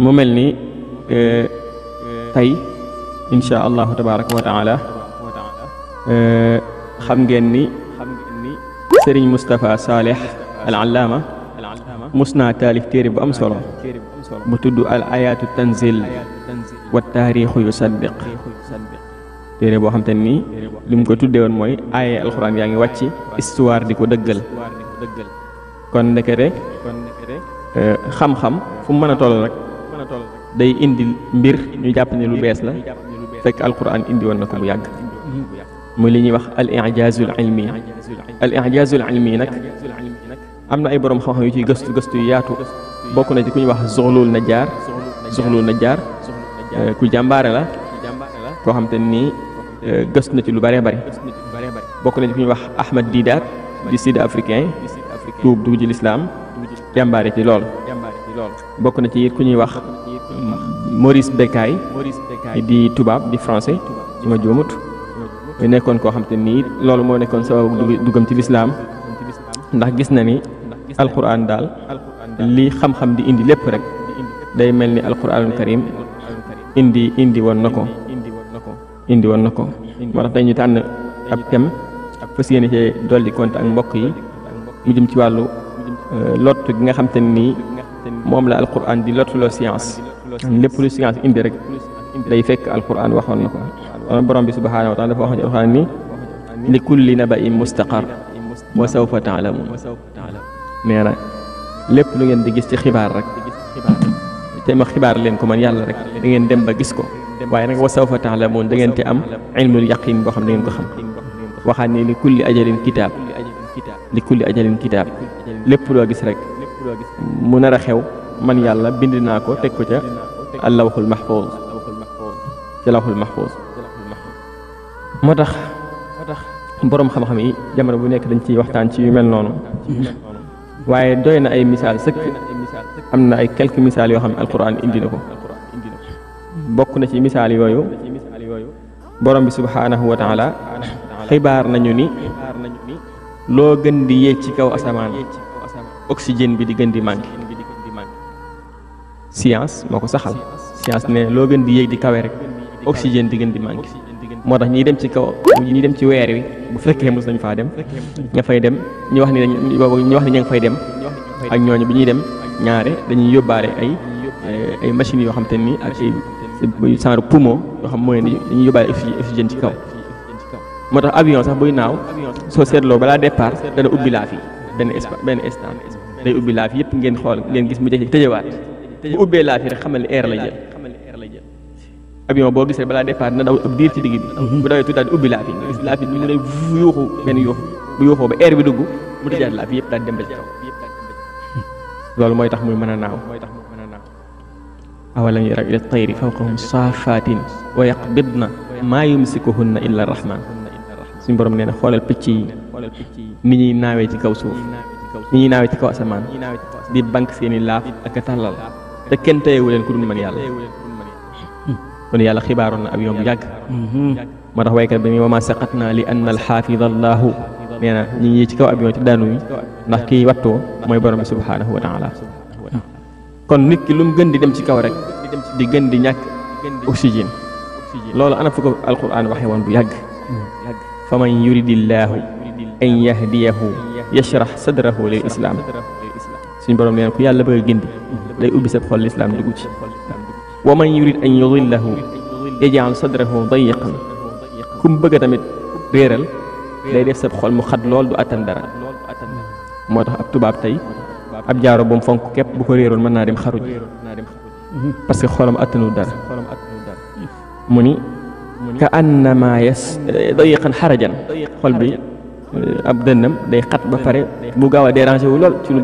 mu mel ni tey insha allahu tabaraka wa taala xam ngeen ni Serigne Moustapha Saleh al allaama mus naa taalif téere bu am solo bu tudd al ayatu tanzil wa taarixu yusaddiq téere boo xam te ni li mu ko tuddee woon mooy aaye alxuraan yaa ngi wàcc histoire di ko dëggal kon ndekete xam-xam fu mu mën a toll rek day indi mbir ñu jàpp ne lu bees la fekk alxuraan indi woon na ko bu yàgg muy li ñuy wax al i'jaazul ilmi al i'jaazul ilmi nag am na ay borom xam-xam yu ciy gëstu yu yaatu bokk na ci ku ñuy wax Zuxlul Najjaar ku jàmbaare la koo xam te nii gëstu na ci lu bëree bëri bokk na ci ku ñuy wax Ahmad Didat di sud africain tuub dugg ci lislaam jàmbaare ci lool bokk na ci it ku ñuy wax Maurice Bucaille di tubaab di français ci ma juumut nekkoon koo xam te nii loolu moo nekkoon sababu duggam ci lislaam ndax gis na ni alquran daal li xam-xam di indi lépp rek day mel ni alquranul karim indi woon na ko moo tax dañu tànn ab thème fas yéene cee dolli compte ak mbokk yi mu jëm ci wàllu lott gi nga xam te nii moom la alquran di lottuloo science lépp lu science indi rek day fekk alquran waxoon na ko borom bi subhaanahu wa taala dafa wax ci alquran ni li kulli naba'in mustaqar wa sawfa ta'lamun nee na lépp lu ngeen di gis ci xibaar rek te ma xibaar leen ko man yàlla rek da ngeen dem ba gis ko waaye nag wa sawfa ta'lamun da ngeen te am ilmul yaqin boo xam ne ngeen ko xam waxaat ni li kulli ajalin kitaab lépp loo gis rek mu nar a xew man yàlla bind naa ko teg ko ca allawhul mahfuz ca lawhul mahfuz moo tax boroom xam-xam yi jamono bu nekk dañ ciy waxtaan ci yu mel noonu waaye doy na ay misaal sëkk am na ay quelques misaal yoo xam ne alquran indi na ko bokk na ci misaal yooyu borom bi subhaanahu wa taala xibaar nañu ni loo gën di yéeg ci kaw asamaan oxygène bi di gën di manqué science moo ko saxal science ne loo gën di yéeg di kawe rek oxygène di gën di manqué moo tax ñiy dem ci kaw ñi dem ci weer wi bu fekkee mos nañ faa dem ña fay dem ñu wax ni ña ngi fay dem ak ñooñu bi ñuy dem ñaare dañuy yóbbaale ay machines yoo xam te ni ak ay genre poumon yoo xam mooy dañuy yóbbaale oxygène ci kaw moo tax avion sax buy naaw soo seetloo balaa départ dana ubbi laaf yi benn instant day ubbi laaf yëpp ngeen xool ngeen gis mu jeex tëjewaat bu ubbee laaf yi rek xamal ni air lay jël avion boo gisee balaa départ dina daw ab diir ci digg bi bu dawee tuuti daal di ubbi laaf yi nga gis laaf yi ñu lay yuuxu benn yuuxu bu yuuxoo ba air bi dugg mu tëjaat laaf yi yëpp daal dem ba ci kaw loolu mooy tax muy mën a naaw awalam yaraw ila tayri fawqahum saafaatin wa yaqbidna maa yumsikuhunna illa rahman suñu borom nee na xoolal picc yi ni ñuy naawee ci kaw suuf ni ñuy naawee ci kaw asamaan di bank seeni laaf ak a tàllal te kenn teyewu leen ku dul man yàlla kon yàlla xibaaroon na avion bu yàgg moo tax waykat ba mi wa ma saqatna li anna alxaafida allahu nee na ñi ngi ci kaw avion ci daanu yi ndax kiy wattoo mooy borom bi subhaanahu wa taala kon nit ki lu mu gën di dem ci kaw rek di gën di ñàkk oxygène loolu ana fu ko alquran waxee woon bu yàgg fa man yuridillahu an yahdiyahu yashrah sadrahu lil islam suñu borom nee na ku yàlla bëgg a gindi day ubbi sa xol lislaam dugg ci wa man yurid an yudillahu yaj'al sadrahu dayiqan ku mu bëgg tamit réeral day def sa xol mu xat lool du attan dara moo tax ab tubaab tey ab jaaro ba mu fonk képp bu ko réeroon mën naa dem xaruj parce que xolam attanul dara mu ni ka annama dayiqan xarajan xol bi ab dënnam day xat ba pare mu gaaw a dérangé wu lool ci lu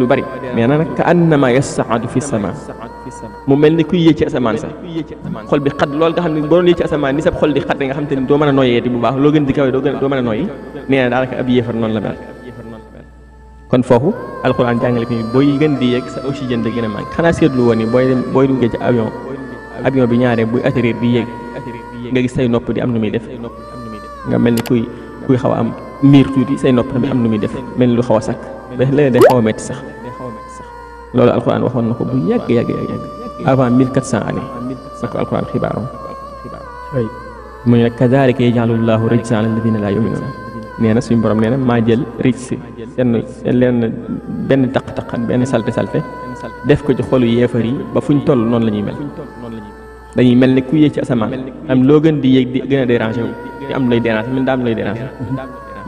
bari nee na nag ka annama yasaadu fi sama mu mel ni kuy yéeg ci asamaan sax xol bi xat lool nga xam ne boo doon yéeg ci asamaan ni sa xol di xat nga xam te ni doo mën a noyyeeti bu baax loo gën di kawe doo mën a noyyi nee na daanaka ab yéefar noonu la mel kon foofu alxuraan jàngale fi booy gën di yéeg sa oxygène da gën a manqué xanaa seetlu woon ni booy duggee ci avion bi ñaaree buy atterrir di yéeg nga gis say nopp di am nu muy def nga mel ni kuy xaw a am miir tuuti say nopp tamit am nu muy def mel ni lu xaw a sakk ba léeg day xaw a metti sax loolu alquran waxoon na ko bu yàgg avant 1400 années na ko alquran xibaaroon mu ne kadaalika yaj'alu llaahu rijsa ala llaziina laa yu'minuun nee na suñu borom nee na maa jël rijs seen leen benn taq-taq benn salte def ko ci xolu yéefar yi ba fuñ toll noonu la ñuy mel dañuy mel ne ku yéeg ci asamaan am loo gën di yéeg di gën a dérangé wu di am lay dérangé min daam lay dérangé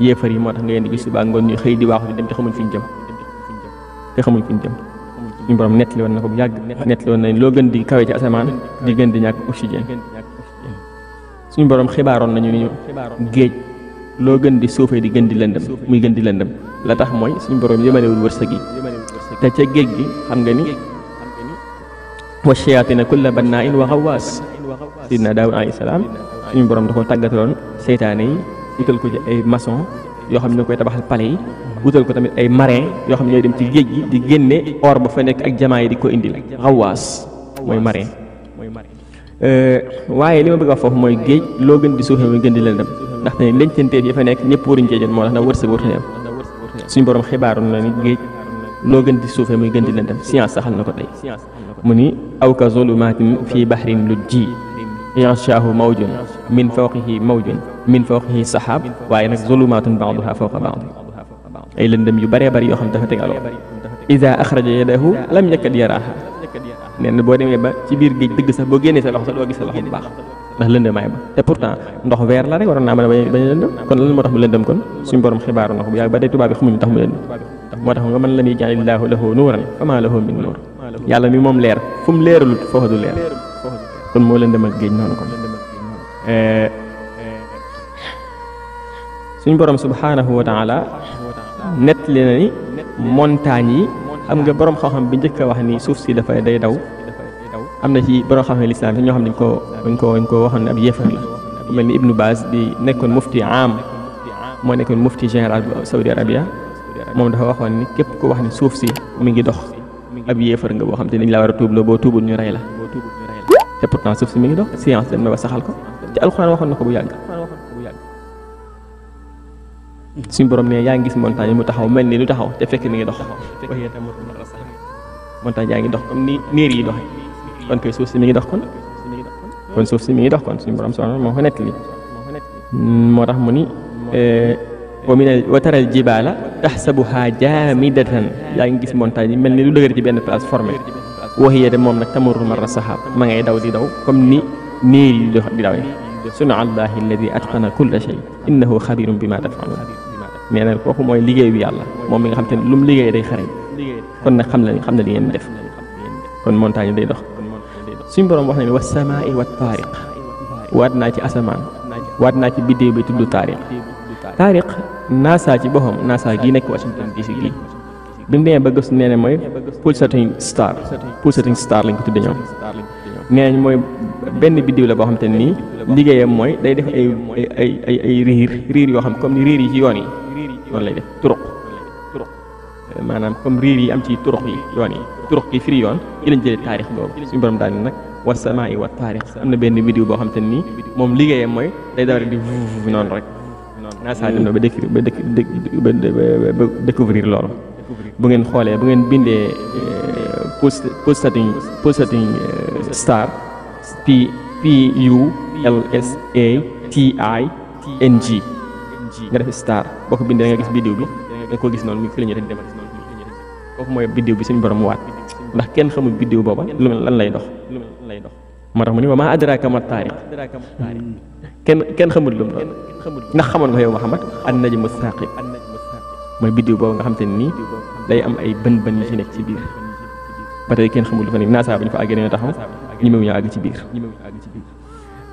yéefar yi moo tax nga leen di gis suba ngoon ñu xëy di waaxu di dem te xamuñ fi ñu jëm suñu borom nettali woon na ko bu yàgg nettali woon na loo gën di kawe ci asamaan di gën di ñàkk oxygène suñu borom xibaaroon nañu ni ñu géej loo gën di suufee di gën di lëndëm muy gën di lëndëm la tax mooy suñu borom yëmalewul wërsëg yi te ca géej gi xam nga ni wa shayaatina kulla bannaa'in wa ghawwaas sidna Daawud alayhi salaam suñu borom da ko tàggataloon seytaane yi wutal ko ci ay maçon yoo xam ne ñoo koy tabaxal palais yi wutal ko tamit ay marin yoo xam ne ñooy dem ci géej gi di génne or ba fa nekk ak jamaa yi di ko indil ghawwaas mooy marin waaye li ma bëgg a wax foofu mooy géej loo gën di suufee muy gën di lëndëm ndaxte leñcanteef yi fa nekk ñëpp waruñ cee jot moo tax na wërsëg warut am suñu borom xibaaroon na ni géej loo gën di suufee muy gën di lëndëm science saxal na ko tey mu ni aw ka zulumatin fii bahrin lujji yaxshaahu mawjun min fawqihi mawjun min fawqihi saxaab waaye nag zulumaatun ba'duha fawqa ba'd ay lëndëm yu bëree bëri yoo xam dafa tegaloo ida axraja yadahu lam yakad yaraaha nee na boo demee ba ci biir géej dëgg sax boo génnee sa loxo sax doo gis sa loxo bu baax ndax lëndëmaay ba te pourtant ndox weer la rek waroon naa mën a bañ a lëndëm kon lan moo tax mu lëndëm kon suñu borom xibaaru na ko bu yàgg ba tey tubaab bi xamuñu tax mu lëndëm moo tax nga mën lam yaj'alillaahu lahu nuuran famaa lahu min nuur yàlla mi moom leer fu mu leeralut foofa du leer kon moo lëndëmal géej noonu kon suñu borom subhaanahu wa taala nettali na ni montagne yi xam nga borom xam-xam bi njëkk a wax ni suuf si dafay day daw am na ci borom xam-xam lislaam ñoo xam ne dañ ko waxoon ne ab yéefar la mel ni Ibnu Baaz di nekkoon mufti am moo nekkoon mufti général bu Saudi Arabia moom dafa waxoon ni képp ko wax ni suuf si mi ngi dox ab yéefar nga boo xam te ni dañ la war a tuubloo boo tuubul ñu rey la te pourtant suuf si mi ngi dox science dem na ba saxal ko te alxuraan waxoon na ko bu yàgg suñu borom ne yaa ngi gis montagne mu taxaw mel ni lu taxaw te fekk mi ngi dox montagne yaa ngi dox comme ni niir yi doxe kon koy suuf si mi ngi dox kon suuf si mi ngi dox kon suñu borom subhanahu moo ko nettali moo tax mu ni wa taral jibaala taxsabuha jaamidatan yaa ngi gis montagne yi mel ni lu dëgër ci benn place formé waxiye de moom nag tamurru marra saxaab ma ngay daw di daw comme ni niir yi di dawee sunu allahi alladi atqana kulla shay innahu xabirum bima tafalun nee na kooku mooy liggéey bi yàlla moom mi nga xam te ne lu mu liggéey day xarañ kon nag xam na li ngeen def kon montagne day dox suñu borom wax na ne wa samaa'i wa taariq waat naa ci asamaan waat naa ci biddéew bi tudd taariq NASA ci boppam NASA gii nekk Washington DC gii bi mu demee ba gëstu nee na mooy pulsating star lañ ko tudde ñoom nee nañ mooy benn biddéew la boo xam te ne nii liggéeyam mooy day def ay riir yoo xam comme ni riir yi ci yoon yi noonu lay def turuq maanaam comme riir yi am ci turuq yi yoon yi turuq yi firi yoon yi lañ jëlee taarix boobu suñu borom daal ni nag wa samaa'i wa taariq am na benn vidéo boo xam te ne nii moom liggéeyam mooy day daw rek di vuv noonu rek NASA dem na ba découvrir loolu bu ngeen xoolee bu ngeen bindee pulsating star PULSATING nga def star boo ko bindee nga gis biddiw bi nga ko gis noonu muy fi la ñu rek demal kooku mooy biddiw bi suñu borom waat ndax kenn xamul biddiw booba lan lay dox moo tax mu ni wa maa adraaka ma taariq kenn xamul lu mu doon ndax xamoon nga yow Muhammad an-najmu saaqib mooy biddiw boobu nga xam te ne nii day am ay bën yu ci nekk ci biir ba tey kenn xamul lu fa nekk NASA bu ñu fa àggee dañoo taxaw ñemewuñu àgg ci biir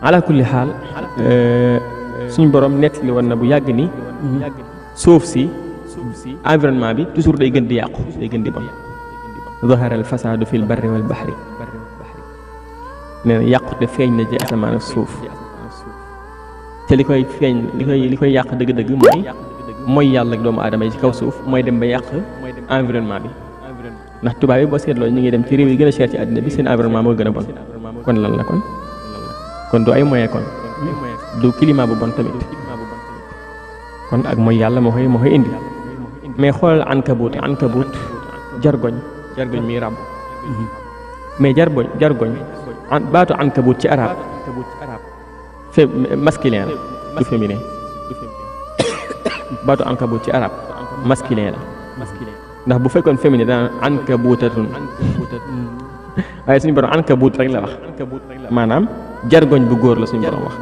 ala kulli xaal suñu borom nettali woon na bu yàgg ni suuf si environnement bi toujours day gën di yàqu day gën di bon zahara al fasaadu fil barri wal bahri nee na yàqute feeñ na ci asamaan ak suuf te li koy yàq dëgg-dëgg mooy yàlla ak doomu aadama yi ci kaw suuf mooy dem ba yàq environnement bi ndax tubaab yi boo seetloo ñu ngi dem ci réew yi gën a cher ci àddina bi seen environnement moo gën a bon kon lan la kon du ay moyen kon du climat bu bon tamit kon ak mooy yàlla moo koy indi mais xoolal ankabut jargoñ jargoñ mi ràbb mais jargoñ baatu ankabut ci arab masculin la du féminin baatu ankabut ci arab masculin la ndax bu fekkoon féminin dana ankabutatun waaye suñu borom ankabut rek la wax maanaam jargoñ bu góor la suñu borom wax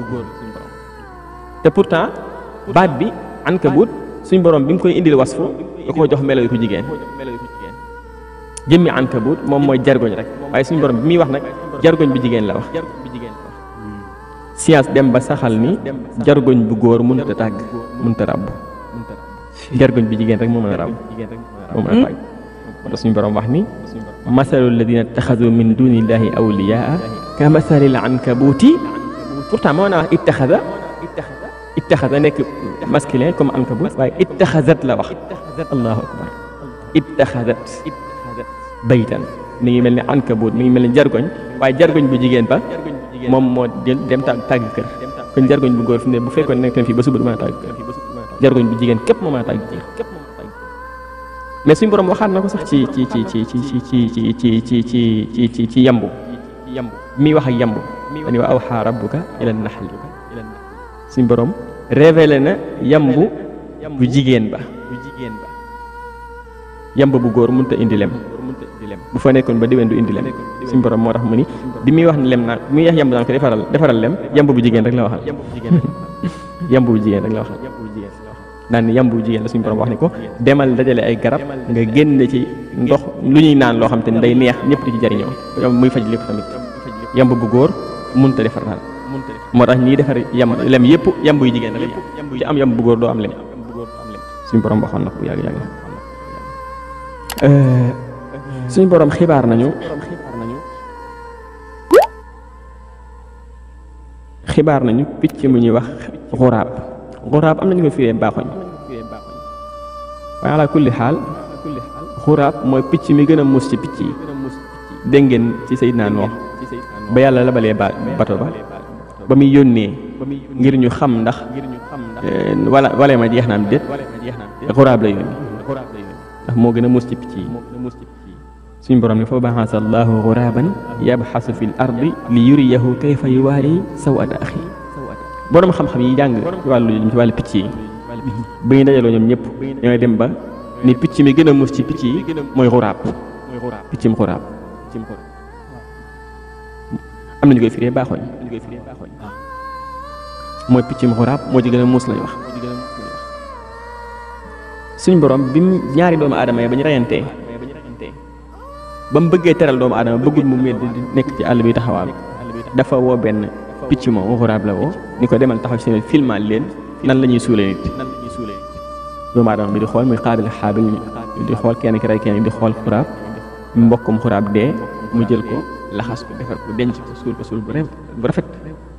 te pourtant baat bi ankabut suñu borom bi mu koy indil wasfu da koo jox melo yu ko jigéen jëmmi ankabut moom mooy jargoñ rek waaye suñu borom bi muy wax nag jargoñ bi jigéen la wax science dem ba saxal ni jargoñ bu góor mënut a tàgg mënut a ràbb jargoñ bi jigéen rek moo mën a ràbb moo mën a tàgg moo tax suñu borom wax ni masalu alladina ittaxadu min dunillahi awliyaa ka masalil ankabuti pourtant moo naa wax ittaxada nekk masculin comme ankabut waaye ittaxadat la wax allahu akbar ittaxadat baytan mi ngi mel ni ankabut mi ngi mel ni jargoñ waaye jargoñ bu jigéen ba moom moo jël dem tàgg kër kon jargoñ bu góor fi ne bu fekkoon nekk fii ba suba du mën a tàgg kër jargoñ bu jigéen képp moo mën a tàgg kër mais suñu borom waxaat na ko sax ci yambu mi wax ak yambu dañuy wa awxaa rabbuka ila naxli suñu borom révélé na yambu bu jigéen ba yamb bu góor mënut a indi lem bu fa nekkoon ba déwén du indi lem suñu borom moo tax mu ni bi muy wax ne lem naan bi muy wax yamb naan ko defaral lem yamb bu jigéen rek la waxal yamb bu jigéen rek la waxal naan ni yamb bu jigéen la suñu borom wax ni ko demal dajale ay garab nga génne ci ndox lu ñuy naan loo xam te ne day neex ñëpp di ci jariñoo muy faj lépp tamit yamb bu góor mënut a defar dara moo tax ñii defar lem yëpp yamb yu jigéen rek ci am yamb bu góor doo am lem suñu borom waxoon na ko bu yàgg suñu borom xibaar nañu picc mu ñuy wax xuraab am nañu ko firee baaxoñ waaye ala kulli xaal xuraab mooy picc mi gën a muus ci picc yi dégg ngeen ci Seydina Noox ba yàlla labalee bato ba muy yónnee ngir ñu xam ndax wala ma jeex na am déet xuraab la yónni ndax moo gën a muus ci picc yi suñu borom ne fa ba'asa Allahu xuraaban yabxasu fil ardi li yuriyahu kayfa yuwaari sawata axi borom xam-xam yi jàng ci wàllu picc yi ba ñu dajaloo ñoom ñëpp ñooy dem ba ni picc mi gën a muus ci picc yi mooy xuraab piccim xuraab am nañu koy firee baaxoñ mooy piccim xuraab moo ci gën a muus lay wax suñ borom bi ñaari doomu aadama yi ba ñu reyantee ba mu bëggee teral doomu aadama bëggul mu medd di nekk ci àll bi taxawaal dafa woo benn picc moom xuraab la woo ni ko demal taxaw seen filmal leen nan la ñuy suulee nit doomu aadama bi di xool muy xaabil xaabil di xool kenn ki rey kenn di xool xuraab mbokkum xuraab dee mu jël ko laxas ko defar ko denc ko suul bu rafet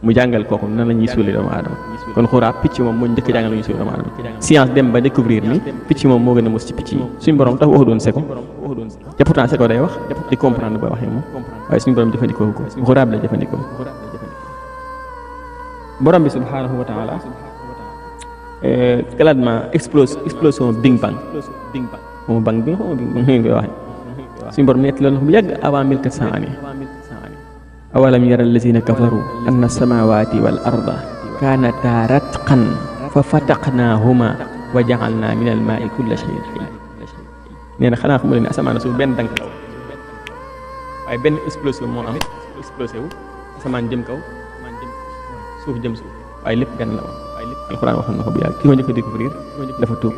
mu jàngal kooku nan la ñuy suulee doomu aadama kon xuraab picc moom moo njëkk jàngal la ñuy suulee doomu aadama science dem ba découvrir ni picc moom moo gën a mos ci picc yi suñu borom tax waxu doon seko te pourtant seko day wax di comprendre ba waxee moom waaye suñu borom jëfandikoo ko xuraab la jëfandikoo borom bi subhanahu wa taala classement explosion Big Bang moom bang bi nga xam koy waxee suñu borom nekk loolu bu yàgg avant 1400 années awalam yara allazina kafaru anna samawati wal arda kanata ratqan fa fataqnahuma wa ja'alna min al ma'i kulla shay'in hayy nee na xanaa xamu leen asamaan suuf benn dank law waaye benn explosion moo am explosé wu asamaan jëm kaw suuf jëm suuf waaye lépp benn la woon alxuraan waxoon na ko bu yàgg ki ko njëkk a découvrir dafa tuub